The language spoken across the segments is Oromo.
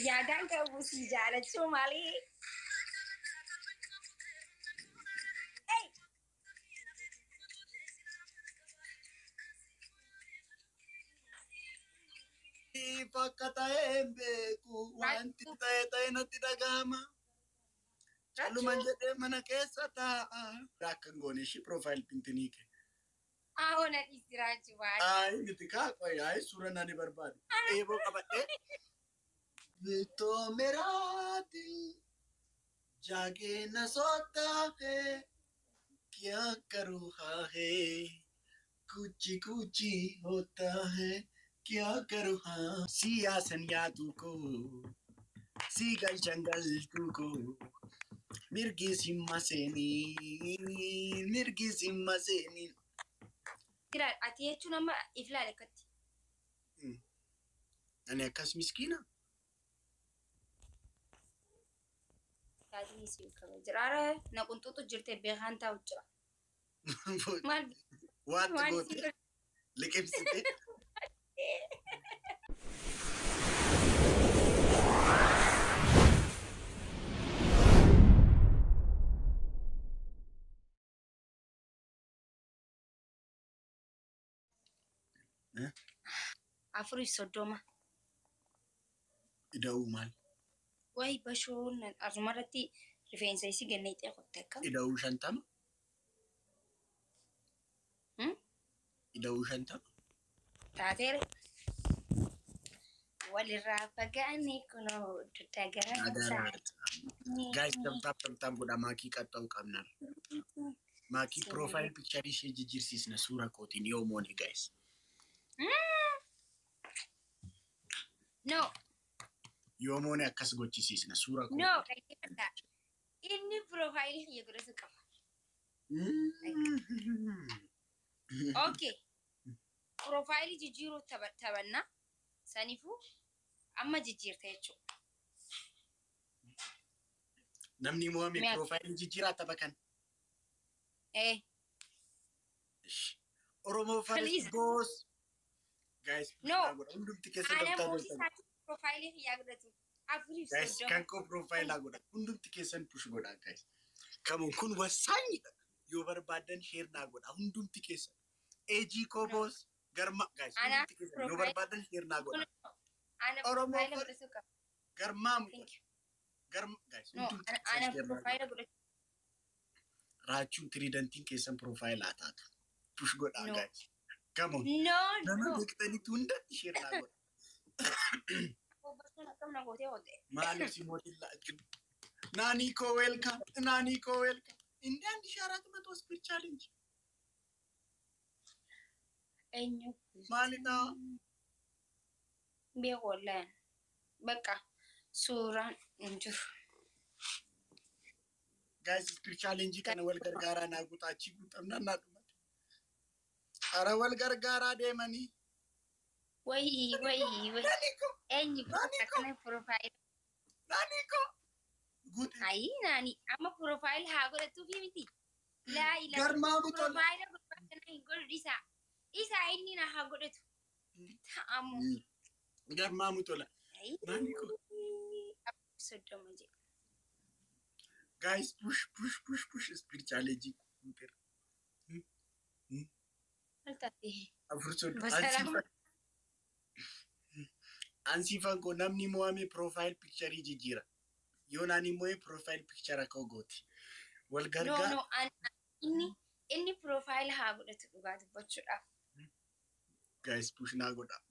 Yaadaan qabu si jaalachuu malee. Hey! Bakka ta'ee hin beeku wanti ta'e ta'e natti dhaga'ama. Calluman jedhee mana keessa taa'a. Akka hin goone ishii profile pintinii kee. Aawoo na dhiisi Raachuu baay'ee. Ayi miti kaa qoy ayi suura nani barbaadu. Eeboo qabadhee. Bitoo meraati jaagee na sotaa kya karu haa kuchi kuchi hota hai kya karu haa siyaasan yaadu koo si galchan galtu koo mirgi simma seenii mirgi simma seenii. Ati jechuun amma if ilaali akkatti. Ani akkas miskiina. Taatini si qaba jira. Ara na qunxuuxu jirte beekaan taa'u jira. Maal Waanti maal goote si godhe? Liqimsite. 34. Ida'uu maal? Wayi bashoon asumarratti rifeensa isii gannee qotte akkam. Ida'uu 50? Ida'uu 50? Taateera. Walirraa fagaanne kunoo dugda gara. Guys, tap tap tap tap godha, maakii qaxxa'uu qabna. Maakii profile picture ishee jijjiirsiisna suura kootiin yoo moone, guys. No, Yoo moone akkas gochisiisna suura no, kootiin. Dhaggeeffadhaa. Inni profile kiyya godhatu qaba. Okay. Profile jijjiiruu taphanna. Saniifuu amma jijjiirta jechuudha. Namni mo'ame Mi'a- profile jijjiiraa tapha kan. Eh, Oromoo Please. first boss. Guys, No. hundumti keessa Ana dabtaa mootii jirtan. isaatti profile kiyyaa godhatu. Afuriif Guys, 30. kan koo profile godha. Hundumti keessan push godha, guys. Kamuun kun wasaanyidha. Yoo barbaadan share naa godha. Hundumti keessan. AG koo boss garma, guys. Ana Hundumti keessan yoo barbaadan share naa godha. Ana Oromoo profile first. godhatu qaba. Garmaamu Thank you. garma, guys. No, Hundumti ana keessan ana share naa godha. profile godhatu. Raachuun tiriidantiin keessan profile haa taatu. Push godha, No. guys. Come on. No, Nama no. beektanitti hundatti share naa godha. Bashoon akkam na gootee oolte. Maaliif si mootiin laachuu? Naanii koo welcome. Naanii koo welcome. እንደ 1400 speed challenge. Eenyu? Maalidha? Beeku wallaan. Bakka suuraan hin jiru. Guys, speed challenge kana wal gargaaraa naa guutaa achii guutamnaan naa dhumate. Ara wal gargaaraa deemanii. Wayii wayii wayii. Naanii koo Eenyu Naanii koo akkana profile. Naanii koo guute. Ayi naani amma profile haa godhatuufi miti. Laa ilaa. Garmaamu tola. Profile gurbaa kana hin godhu dhiisaa. Dhiisaa inni na haa godhatu. Ta'amu. Garmaamu tola. Naanii koo. 30 jedhe. Guys, push push push push, speed challenge guuteera. Maal taate? 4 30. Basalaama. Ansiifan koo namni mo'ame profile picture jijjiira. Yoo naani mo'e profile picture koo gooti. Wal No, gargaar. no, inni profile haa godhatu dhugaa dubbachuudhaaf. Guys, push naa godha.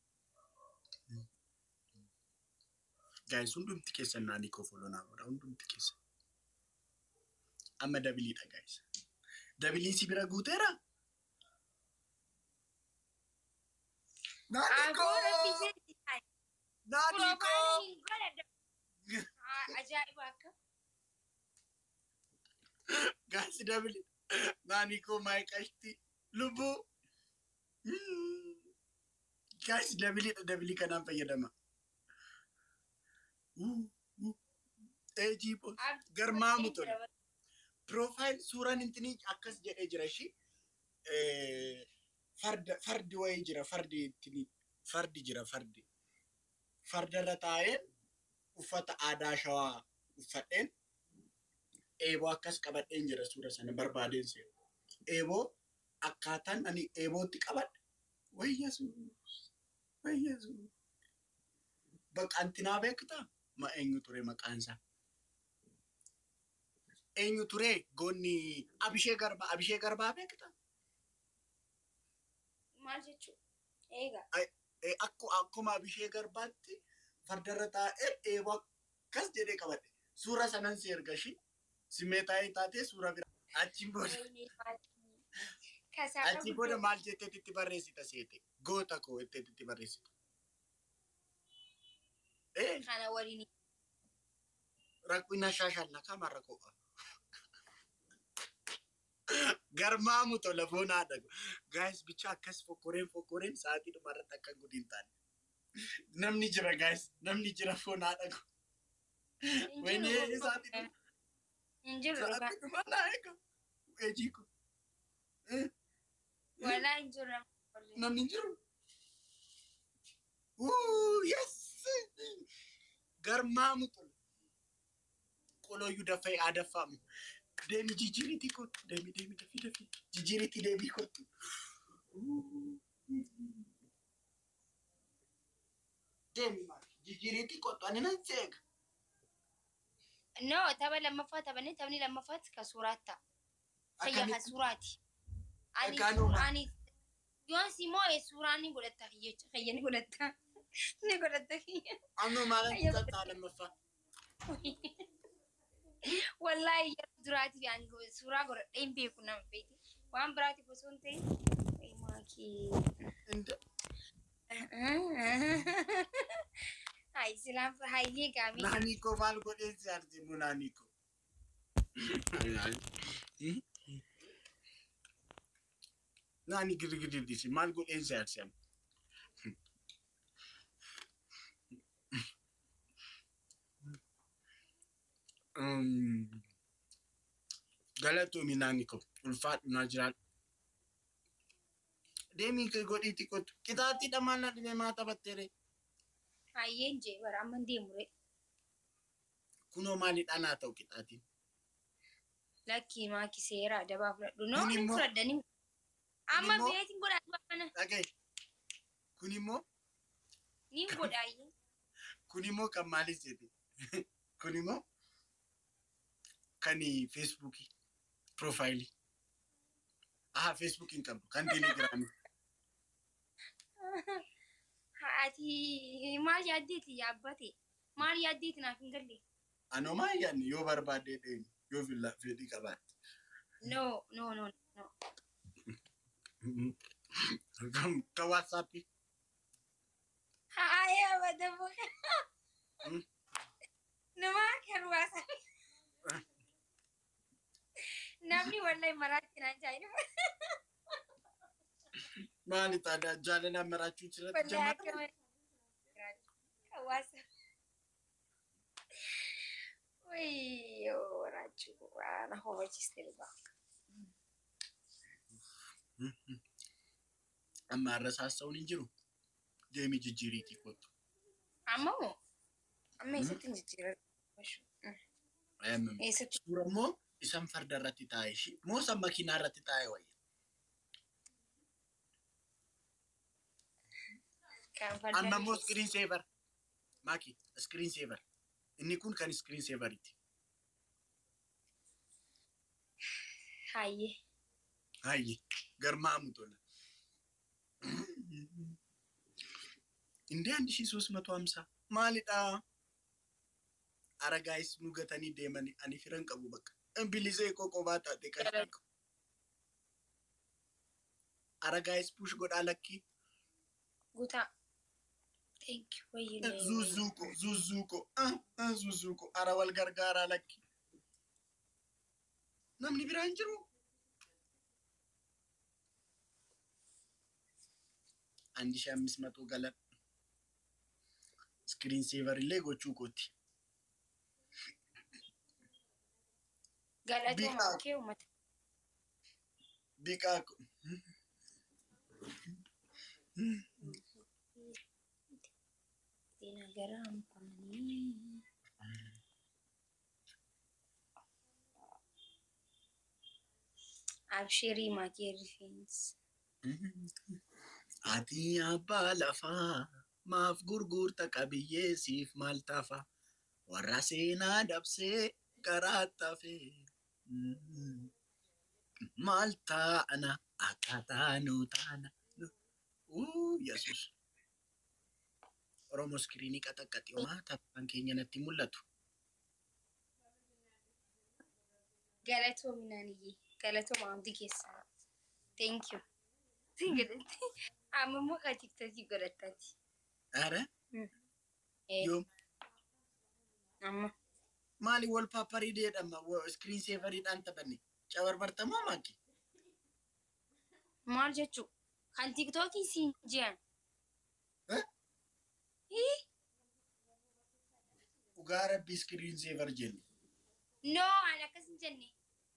Guys, hundumti keessan naanii koo follow naa godha. Hundumti keessan. Amma doubleiidha, guys. Doubleiin si bira guuteera? Naanii Aboo rabbi koo! jedhi. Naanii Profile koo! hin godhadha. Ajaa'iba akka. Guys, double. Naanii koo maayqashti. Lubbuu. Guys, doubleiidha, double kanaan fayyadama. Eejii boss. Garmaamu tola. Profile suuraan intinii akkas jedhee jira ishii. Farda fardi wayii jira, fardi intinii fardi jira, fardi. Fardarra taa'ee Uffata aadaa Shawaa uffadheen eeboo akkas qabadheen jira suura sana barbaadeen seenu. Eeboo akkaataan ani eebootti qabadhe. Wayyesuus! Wayyesuus! Bakka antinaa beektaa? Ma eenyu ture maqaan isaa? Eenyu ture goonni Abishee Garbaa? Abishee Garbaa beektaa? Maal jechuudha? Eegaa. Akkuma Abishee Garbaatti fardarra taa'ee eeboo akkas jedhee qabadhe. Suura sanan si erga ishii. Simee taa'ee taatee suura bira. Achiin booda. Kasaara Achi booda maal jetteet itti barreessita seete? Goota koo jetteet itti barreessita. Kana waliin Rakkina shaashalla kama rakkoo. Garmaamu tola foon haadha. Guys, bicha akkas fokkoreen fokkoreen sa'aatii dhumarratti akka gudi hin taane. Namni jira, guys, namni jira, foon haadha. Wayne, sa'aatii dhuma. Hin jiru dhugaa. Sa'aatii dhumaa naa eega. Ejii ko. Walaa hin jiru namni. Namni hin jiru. Wuu, yes! Garmaamu tola. Qolooyyuu dafee aadaffaamu. Deemi, jijjiiriitii kottu. Deemi, deemi, dafii, dafii. Jijjiiriitii deebii kottu. Deemi maal? Jijjiiriitii kottu. Ani nan seega. No, tapha lammaffaa taphannee taphni lammaffaatti ka suuraatti ta'a. Fayyaa ka Akkamitti? suuraati. Ani Akkaanuma. ani yoon si moo'e suuraa ni godhatta kiyya kiyya ni godhatta. Ni godhatta kiyya. Amma maalan xaxaa lammaffaa? Wallaahi yeroo duraatiif ani suuraa godhadhee hin beeku nama beeki. Waan biraatiif osoo hin ta'in. Wayi maakii. Inda Hayi silaan hayyee gaamii. Naanii koo maal godheen si arsimu naanii koo? Naanii girgirri maal godheen si arsimu? Galatoomi naanii koo, ulfaadhu, naa jiraadhu. Deemii godhiitti kottu. Qixaaxii maal na dhibee maa taphatteere? Hayyeen jee bara amma hin deemu ree. Kunoo maalidhaan haa ta'u qixaatiin? Lakkii maaki seera adabaa fudhadhu. No, Kun ni immoo- fudhadhanii. Amma immoo- beetiin godhaa mana. Dhaga'i. Kun immoo Ni godhaayyee. Kun immoo kan maalis jedhe? Kun immoo kan Feesbuukii profile. Aha, Feesbuukii hin qabdu, kan Telegiraamii. Ati maal yaaddeeti yaabbate? Maal yaaddeeti naaf hin galle? Anoo maal yaadne, yoo barbaadde deemi, yoo fedhii qabaatte. No, no, no, no. Kan Waatsaappii. Haaya badabu. Nama kan waasaa. Namni wallahi maraatti naan jaayinu. Maali taanaa jaalalaa maraachuu sirratti Wallahi jammata? akka kan waasaa. Wayyoo raachuu waan hojjiste dhugaa. Amma har'a sassa'uun hin jiru. Deemi, jijjiiriitii kottu. Amma moo? Amma eessatti hin jijjiirra? Eessatti? Suura immoo isan farda irratti taa'e ishii moo isan makiinaa irratti taa'e wayya? Kan farda Amma immoo screen saver. Maaki, screen saver. Inni kun kan screen saveriiti. Hayyee. Hayyee, garmaamu tola. እንዴ 1350 maalidha? Ara guys, nu gatanii deemanii ani firan qabu bakka. Bilisee koo qophaa taate kan. Ara guys, push godhaa lakkii. Guutaa. Thank you. Wayyee. Zuzuuko, zuzuuko, zuzuuko. Ara wal gargaaraa lakki. Namni biraan jiru. 1500 galan. Screen saver illee gochuu kooti. Galatooma Biqaa. kee uummata. Biqaa. Nagara ampaanii. Abshirii maakii rifeensa. Ati abbaa lafaa maaf gurgurta qabiyyee siif maal tafa warra seenaa dabsee karaa tafe maal taana akkaataa nu taana. Yesus. Oromoo iskiriinii qaxaqqaxi homaa taphaan keenya natti mul'atu. Galatoomi naaniyyee. Galatooma hundi keessaa. Thank you. Amma immoo kan tiktookii godhattaati. Ara Eh, yoom amma. maali wallpaperii jedhama screen saveriidhaan taphanne cabarbartamoo maaki? Maal jechuu? Kan tiktookii siin jiran. Eh? Hii? Dhugaa rabbii screen saver jennu. No, ani akkas hin jenne.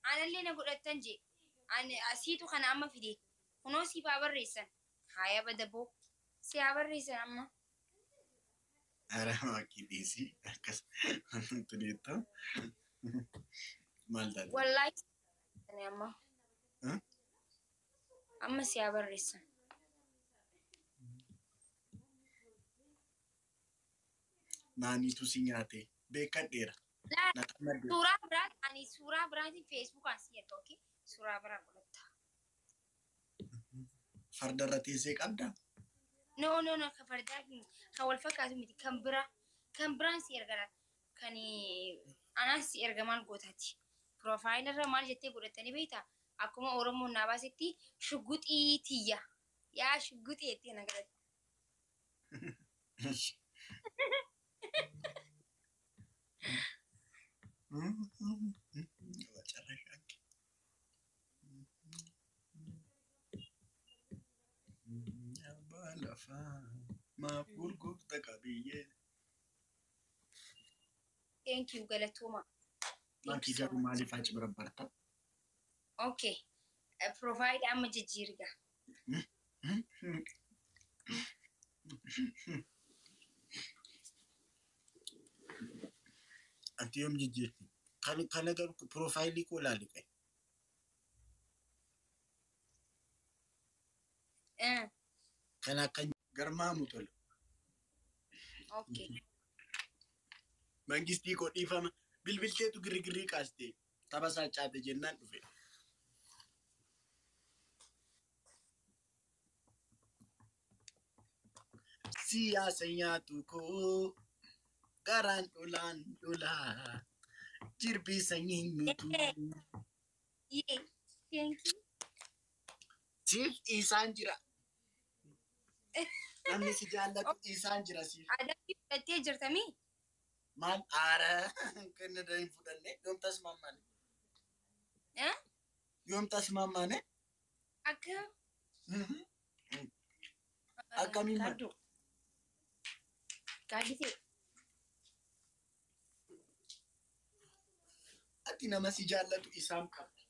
Anallee na godhattan jee. Ani asiitu kana amma fide. Kunoo siif haa barreessan. Haaya badaboo. Si haa barreessan amma. Ara maakii dhiisii akkas tuneetta maal taate? Wallaahi amma. Eh? Amma si haa barreessan. Naaniitu si nyaate beekadheera. Laa, Na qamadde. suuraa biraa ani suuraa biraatiin feesbuukaan si erga, okay? Suuraa biraa godhatta. Fardarra teessee qabdaa? No, no, no, kan fardaa kan wal fakkaatu miti, kan biraa kan biraan si erga laata. Kan anaan si erga maal gootaati? Profile irra maal jettee godhattanii beektaa? Akkuma Oromoon naa baasetti shuguxii tiyya. Yaa shuguxii jettee na godhatte. Abbaa lafaa maaf gurgurta qabiyyee. Thank you, galatooma. Thank Maakii you so garuu much. maaliif achi bira barta? Okay. Profile amma jijjiirga. Ati yoom jijjiirti? Kan kana garuu profaayilii koo ilaali qabe. Kan akka garmaamu tola. Okay. Mangistii koo dhiifama. Bilbilteetu girgirrii kaaste. Tapha isaa caate jennaan dhufe. Siyaasa nyaatu koo garaan dholaan dholaa jirbii sanyii nutu. Yeah. Thank you. Siif isaan jira. Namni si jaallatu isaan jira siif. Adabbii fudhattee jirtamii? Maal aara kenna hin fudhanne yoom tasmaammaane? Eh? Yoom tasmaammaane? Akka Akkamiin maal? Gaadduu. Gaaddisee. Ati nama si jaallatu isaan qabda.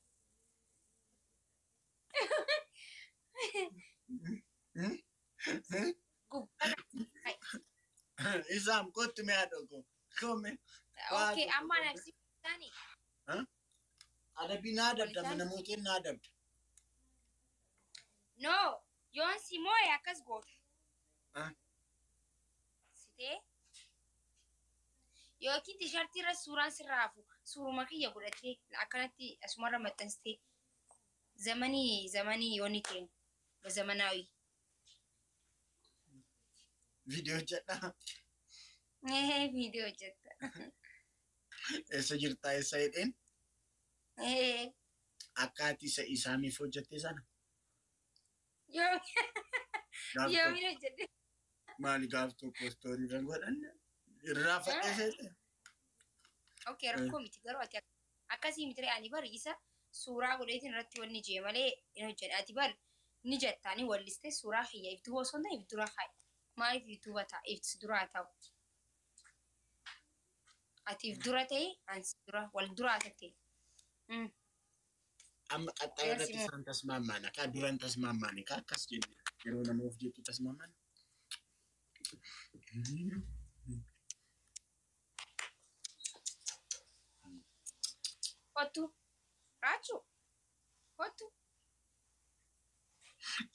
Gubbaa. Isaan kottu mee haadha koo. Koome. Okay, amma anaaf si taani. Adabbii naa adabda namooteen naa adabda. No, yoon si moo'e akkas goota. Ah. Sitee yookiin tishartii irra suuraan sirraa hafu suuruma kiyya godhattee akkanatti asumarra maxxansitee zamanii zamanii yooni ta'e በዘመናዊ Viidiyoo hojjedhaa. Viidiyoo hojjetta. Eessa jirtaa eessa jedheen akka ati isa isaaniif hojjette sana. Yoomiin Gaaf tokko hojjedhe? Maali gaaf tokko istoorii irra godhanne irraa fadhee seete. Okay, rakkoo miti garuu ati akkasii miti ree ani bari isa suuraa godheetiin irratti wanni jee malee hin hojjedhe ati bar ni jettaani wallistee suuraa kiyya if duuba osoo hin ta'in if dura kaa'i. Maaliif if duuba ta'a if duraa ta'u? Ati if dura ta'e ani si dura wal duraa ta'e. Amma qaxxaa irratti isaan tasmaammaana kaa duran tasmaammaane kaa akkas jenne yeroo nama of jettu tasmaammaana. Kottu raachuu. Kottu.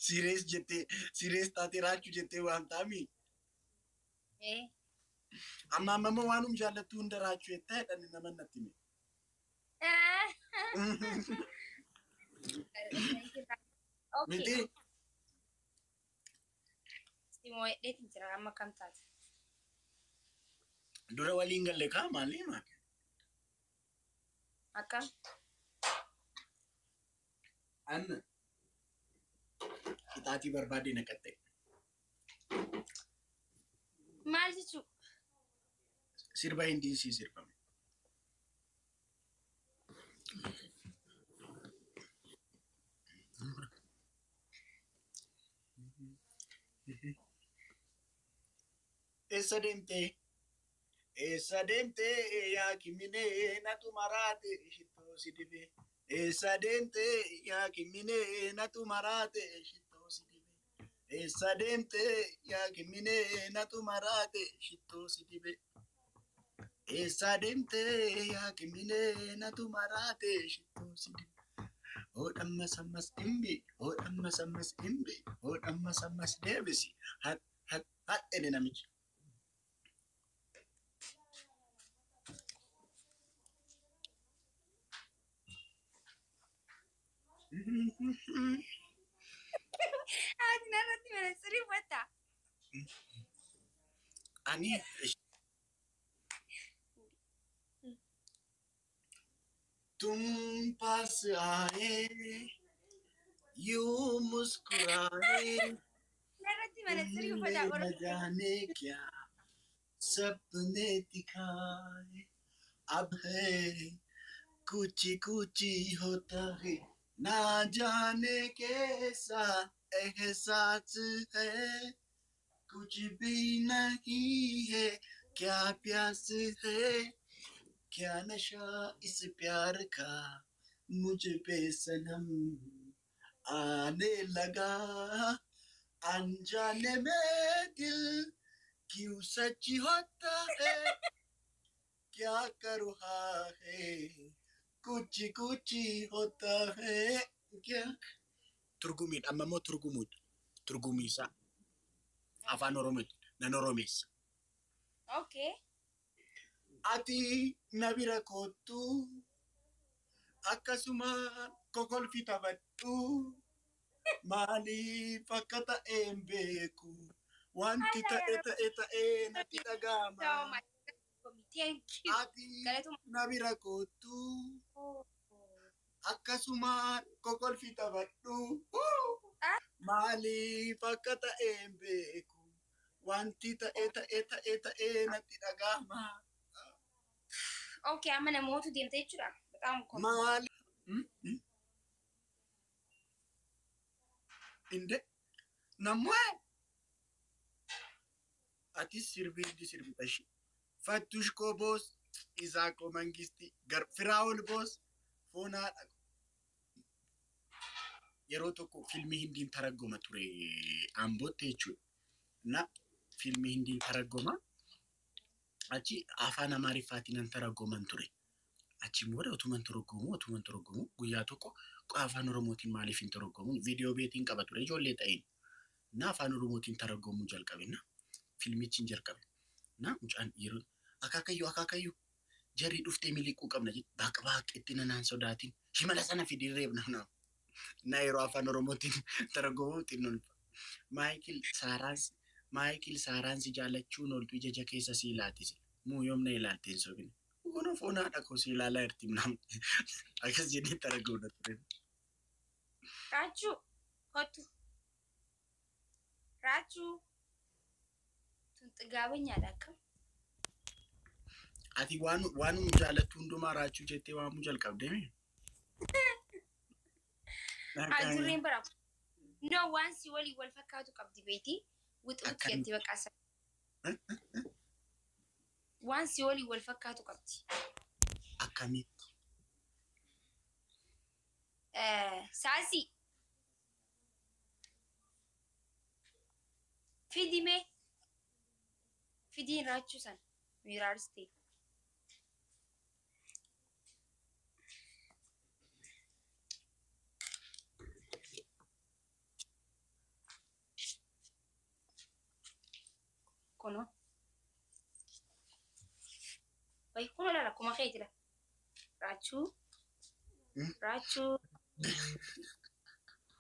Sirees jettee sirees taatee raachuu jettee waan taami. Ee. Amma amma immoo waanum jaallattu hunda raachuu jettee jedhani nama natti hime. Okay. Miti. Simoo'edheetiin jira amma kam taate? Dura waliin galle kaa maali maali? Akkam? Anna qixaatii barbaade naqatte. Maal jechuu? Sirba Hindii sii sirbame. Eessa deemtee? Eessa deemtee yaa kiminee natu maraate shittoo si dibee. Eessa deemtee yaa kiminee natu maraate shittoo si dibee. Eessa deemtee yaa kiminee natu maraate shittoo si dibee. Eessa deemtee yaa kiminee natu maraate shittoo si dibee. Hodhammas ammas dhimbi, hodhammas ammas dhimbi, hodhammas ammas deebisi. Hat hat hat jedhe namichi. Ati narratti manatsirii uffatta. Ani तुम पास आए यूं मुस्कुराए Narratti manatsirii तुमने uffata. न जाने क्या सपने दिखाए अब है कुछ कुछ होता है ना जाने कैसा एहसास है कुछ भी नहीं है क्या प्यास है क्या नशा इस प्यार का मुझ पे सनम आने लगा अनजाने में दिल क्यों सच होता है क्या करूँ हाँ है कुछ कुछ होता है क्या Turgumiidha amma immoo turgumuudha. Turgumii isaa afaan Oromootti nan Oromeessa. Okay. Ati na bira kottu akkasuma kokolfi taphadhu maaliif akka ta'e hin beeku wanti ta'e ta'e ta'e natti dhaga'ama. So much. Thank you. Ati Galatuma. na bira kottu akkasuma kokolfi taphadhu maaliif akka ta'e hin beeku wanti ta'e ta'e ta'e ta'e natti dhaga'ama. Okay, amma namoota deemte jechuudha. Bexaam ko. Maali? Inde namuu atis sirbii sirbita ishee. Fattush koo boos, isaa koo mangisti, gar Firaa'ol boos, foonaadha. Yeroo tokko fiilmii Hindiin taraggoma ture Ambootti jechuudha. Na fiilmii Hindiin taraggoma. Achi afaan Amaariffaatiin nan taraggoman ture. Achi booda otuman toroggomu otuman toroggomu guyyaa tokko afaan Oromootiin maaliif hin toroggomu viidiyoo beetiin qaba ture ijoollee ta'een. Na afaan Oromootiin taraggomuu jalqabe na fiilmichi hin jalqabe. Na mucaan yeroo akaakayyuu akaakayyuu jarri dhuftee miliquu qabna jedhe baqa baaqetti nanaan sodaatiin shimala sana fidii reebna naaf. Na yeroo afaan Oromootiin taraggomuu xinnoon Maayikil Saaraans Maayikil Saaraansi jaallachuun ooltu ija ija keessa si ilaatise. Muu yoomna ilaalteen sobine. Kun foon haadha koo si ilaalaa jirti namni. Akkas jedhee taragoona ture. Raachuu. Kottu. Raachuu. Tun xigaabanyaadha akkam. Ati waan waanuma jaallattu hundumaa raachuu jettee waamuu jalqabdee mi? Ajurreen bara. No waan si waliin wal fakkaatu qabdi beeti. Wixuutti Akkam. jettee bakka isa. Waan si waliin wal fakkaatu qabdi. Akkamitti? Saasii. Fidimee. Fidiin raachuu sana. Miiraaristee. Wayi kun laala akkuma kee jira. Raachuu. Raachuu.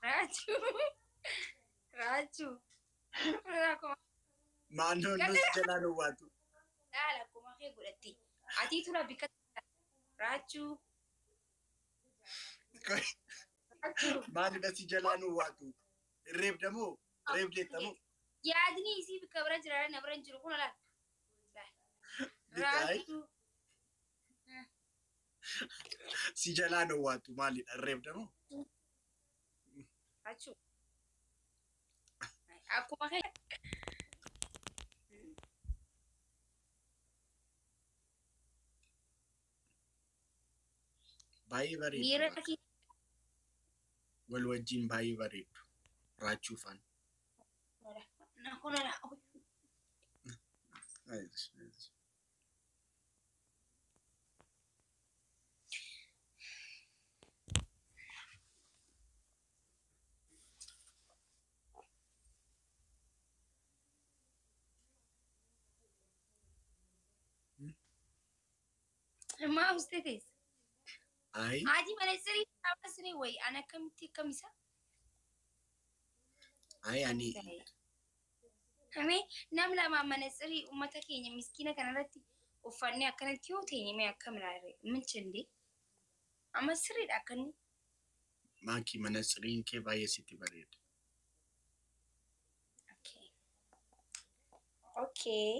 Raachuu. Raachuu. Akkuma Maannoon nus jalaa dhowwaatu. laala akkuma kee godhatti. Atii tura bikka raachuu. Raachuu. Maalidha si jalaa dhowwaatu? Reebdamoo? Reebdeettamoo? Yaadni isii bikka bira jira na bira hin jiru kun laala. Bitaay Raachuu. si jalaa dhowwaatu maalidha? Reebdamoo? Raachuu. Akkuma kee. Baay'ee bareedu. Miira kee Wal wajjin baay'ee bareedu. Raachuu faana. na kun laala. Maa ustetes? Ayi Haati mana sirrii dhaaba sirrii wayi ana akkamitti akkamisa? ayi ani Mee nam lama mana sirrii uummata keenya miskiina kanarratti uffannee akkanatti yoo teenye mee akkam ilaalle minchinde? Amma sirriidha akkanni. Maakii mana sirriin kee baay'ee sitti bareeda. Okay. Okay.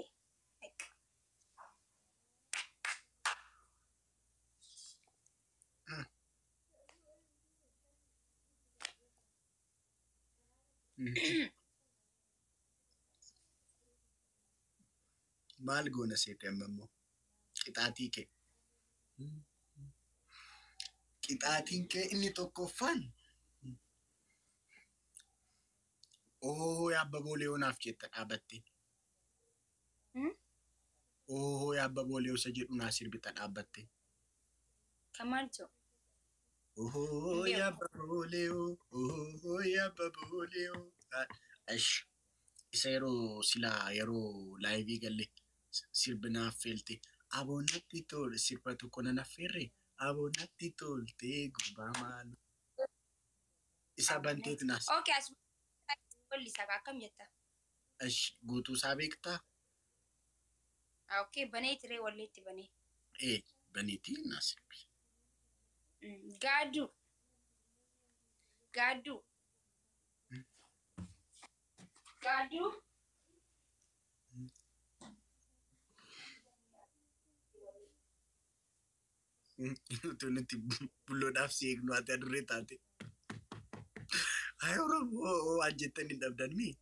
Maal goona seete amma immoo? Qixaatii kee. Qixaatiin kee inni tokkoffaan. Oo yaabba boolee naaf jetta dhaabatte. Oo yaabba boolee isa jedhu naa sirbita dhaabbatte. Kan maal jedhu? Oo yaabba boolee oo yaabba boolee. Ash isa yeroo silaa yeroo live galle sirbi naaf feelte. Aboo natti tole sirba tokko nan affeerre aboo natti tolte gurbaa maalu. Isa banteet naas. Okay, as wallisaa akkam jetta? Ash guutuu isaa beektaa? Okay, banee tiree walleetti banee. Ee baneetii naa sirbi. Gaadduu. Gaadduu. Gaadduu. Utuu nuti bulloodhaaf si eegnu ati adurree taate. Ayi Oromoo waan jettan hin dhabdan mii?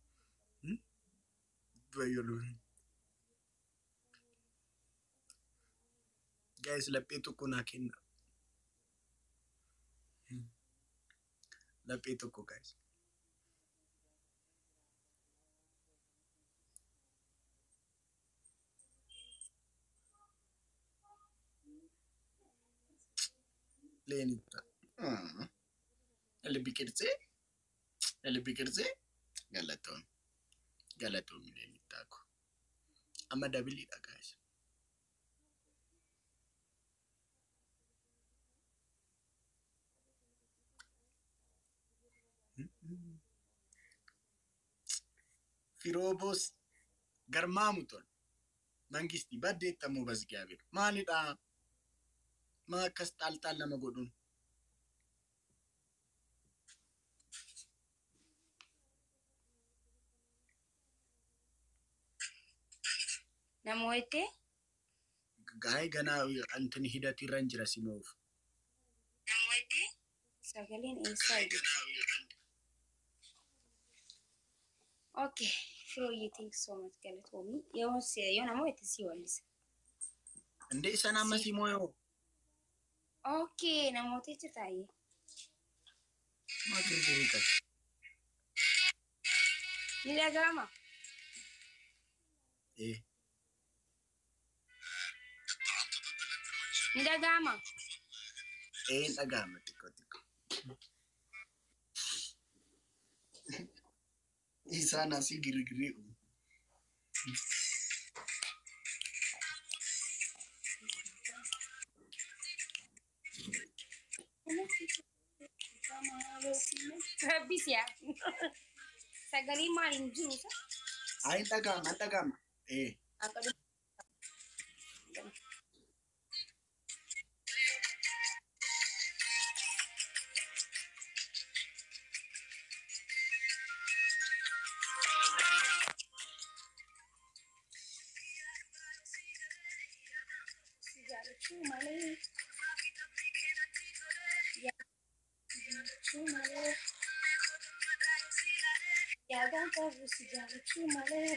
Bayyoluu. Guys laphee tokko naa kenna. Laphee tokko guys. Leenita. ልብ ቅርጼ galatoon galatoon leenittaa ko. Amma doubleiidha guys. Firooboos garmaamu tol. Mangistii baddeettamuu basgaabeeru. Maalidhaa? Maa akkas xaalxaal nama godhuun? Nama wayittee? Gaa'ee ganaa antini hidatirra hin jira simoof. Sagaleen eessaa jiru? Okay, Firooyyee, thank you so much, galatoomii. Yoo yoo nama wayitte si wallisa. Indee isaan amma simoo yoo? Okay, namoota jirtaayyee. Maa girgirii qabu? Ni dhaga'ama? Ee. Ni dhaga'ama? Ee hin dhaga'ama xiqqoo xiqqoo. Isaan asii girgirii uumu. Rabbi siyaa. Sagalee maal hin jiru sa? Ayi hin dhaga'ama, hin dhaga'ama. Ee. Akka si jaallachuu malee. Jaallachuu malee. Yaadaan qabu si jaallachuu malee.